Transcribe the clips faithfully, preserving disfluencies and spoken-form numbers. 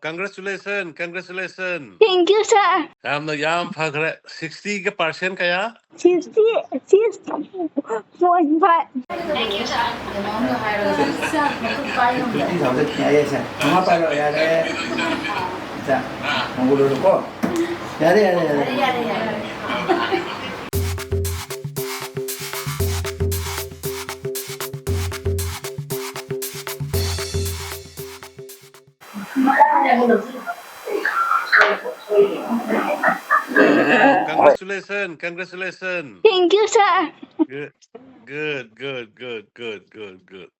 Congratulations, congratulations. Thank you, sir. ꯌꯥꯝꯅ ꯌꯥꯝ ꯐꯈ꯭ꯔꯦ. Sixty ꯒ percent ꯀꯌꯥ? Sixty, sixty point five. Fifty thousand ꯌꯥꯔꯦ ꯁꯦ, ꯃꯃꯥ ꯄꯥꯏꯔꯣ, ꯌꯥꯔꯦ꯫ ꯏꯆꯥ, ꯅꯪꯕꯨ ꯂꯣꯏꯔꯣꯀꯣ꯫ ꯌꯥꯔꯦ, ꯌꯥꯔꯦ, ꯌꯥꯔꯦ꯫ Congratulations, congratulations. Thank you, sir. Good, good, good, good, good, good, good.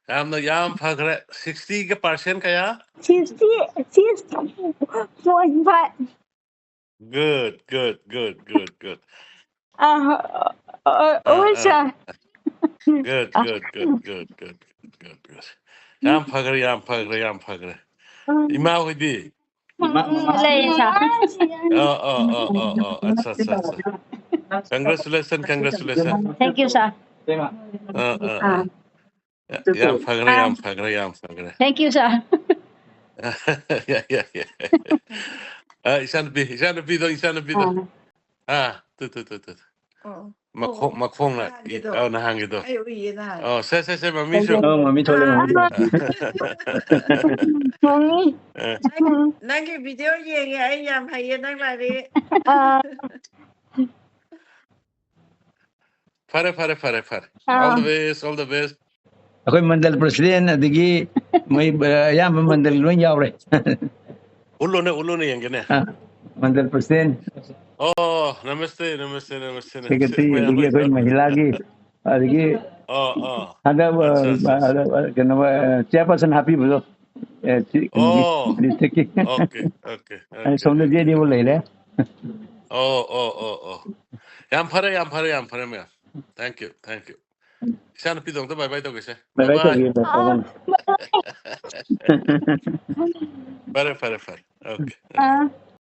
ꯌꯥꯝꯅ ꯌꯥꯝ ꯐꯈ꯭ꯔꯦ. Sixty ꯒ percent ꯀꯌꯥ? Sixty, sixty point five. Good, good, good, good, good. Uh, uh, uh, oh, sir. Good, good, good, good, good, good, good. ꯌꯥꯝ ꯐꯈ꯭ꯔꯦ, ꯌꯥꯝ ꯐꯈ꯭ꯔꯦ, ꯌꯥꯝ ꯐꯈ꯭ꯔꯦ. ꯏꯃꯥ ꯍꯣꯏꯗꯤ? ꯎꯝ, ꯂꯩꯌꯦ, sir. ꯑ ꯑ ꯑ ꯑ ꯑ ꯑꯠꯆꯥ ꯑꯠꯆꯥ ꯑꯠꯆꯥ꯫ Congratulations, congratulations. Thank you, sir. ꯑ ꯑ ꯑ꯫ ꯌꯥꯝ ꯐꯈ꯭ꯔꯦ, ꯌꯥꯝ ꯐꯈ꯭ꯔꯦ, ꯌꯥꯝ ꯐꯈ꯭ꯔꯦ꯫ Thank you, sir. ꯌꯥꯏ, ꯌꯥꯏ, ꯌꯥꯏ꯫ ꯑ, ꯏꯆꯥꯅꯨꯄꯤ, ꯏꯆꯥꯅꯨꯄꯤꯗꯣ, ꯏꯆꯥꯅꯨꯄꯤꯗꯣ꯫ ꯑꯥ, ꯇꯨ, ꯇꯨ, ꯇꯨ, ꯇꯨ꯫ ꯑꯣ꯫ ꯃꯈꯣꯡ, ꯃꯈꯣꯡꯅ ꯏ-, ꯅꯍꯥꯟꯒꯤꯗꯣ꯫ ꯑ, ꯅꯍꯥꯟꯒꯤꯗꯣ꯫ ꯑꯩ ꯎꯏꯌꯦ ꯅꯍꯥꯟ꯫ ꯑꯣ, ꯁꯦ, ꯁꯦ, ꯁꯦ, ꯃꯃꯤꯁꯨ꯫ ꯑꯣ, ꯃꯃꯤ ꯊꯣꯛꯂꯦ, ꯃꯃꯤ ꯊꯣꯛꯂꯦ꯫ ꯃꯃꯤ꯫ ꯑ, ꯅꯪꯒꯤ video ꯌꯦꯡꯉꯦ, ꯑꯩ ꯌꯥꯝ ꯍꯩꯌꯦ ꯅꯪ ꯂꯥꯏꯔꯤꯛ꯫ ꯑ, ꯐꯔꯦ, ꯐꯔꯦ, ꯐꯔꯦ, ꯐꯔꯦ꯫ ꯑꯥ꯫ All the best, all the best. ꯑꯩꯈꯣꯏ ꯃꯟꯗꯜ president ꯑꯗꯒꯤ ꯃꯣꯏ, ꯑ, ꯑꯌꯥꯝꯕ ꯃꯟꯗꯜ ꯂꯣꯏ ꯌꯥꯎꯔꯦ꯫ ꯎꯠꯂꯨꯅꯦ, ꯎꯠꯂꯨꯅꯦ, ꯌꯦꯡꯒꯦꯅꯦ꯫ ꯑ, ꯃꯟꯗꯜ president, ꯑꯣ, ꯅꯃꯁꯇꯦ, ꯅꯃꯁꯇꯦ, ꯅꯃꯁꯇꯦ, ꯅꯃꯁꯇꯦ, secretary, ꯑꯗꯒꯤ ꯑꯩꯈꯣꯏ ꯃꯌꯥꯝ꯫ ꯃꯍꯤꯂꯥꯒꯤ, ꯑꯗꯒꯤ ꯑꯣ, ꯑꯣ꯫ ꯍꯟꯗꯛ, ꯑꯠꯆꯥ, ꯑꯠꯆꯥ, ꯑꯠꯆꯥ꯫ ꯑ, ꯀꯩꯅꯣ, ꯑ, chairperson ꯍꯥꯞꯄꯤꯕꯗꯣ, ꯑꯦ, ꯁꯤ, ꯑꯣ꯫ districtꯀꯤ꯫ Okay, okay, ꯑꯩ okay, ꯁꯣꯝꯗ okay. ꯖꯦꯗꯤꯕꯨ ꯂꯩꯔꯦ꯫ ꯑꯣ, ꯑꯣ, ꯑꯣ, ꯑꯣ꯫ ꯌꯥꯝ ꯐꯔꯦ, ꯌꯥꯝ ꯐꯔꯦ, ꯌꯥꯝ ꯐꯔꯦ, ꯃꯌꯥꯝ꯫ Thank you, thank you. ꯏꯆꯥꯅꯨꯄꯤꯗꯣ ꯑꯝꯇ bye bye ꯇꯧꯒꯦꯁꯦ꯫ Bye bye Bye bye. ꯇꯧꯒꯦ, bye bye. ꯐꯔꯦ, ꯐꯔꯦ, ꯐꯔꯦ꯫ Okay. ꯑ,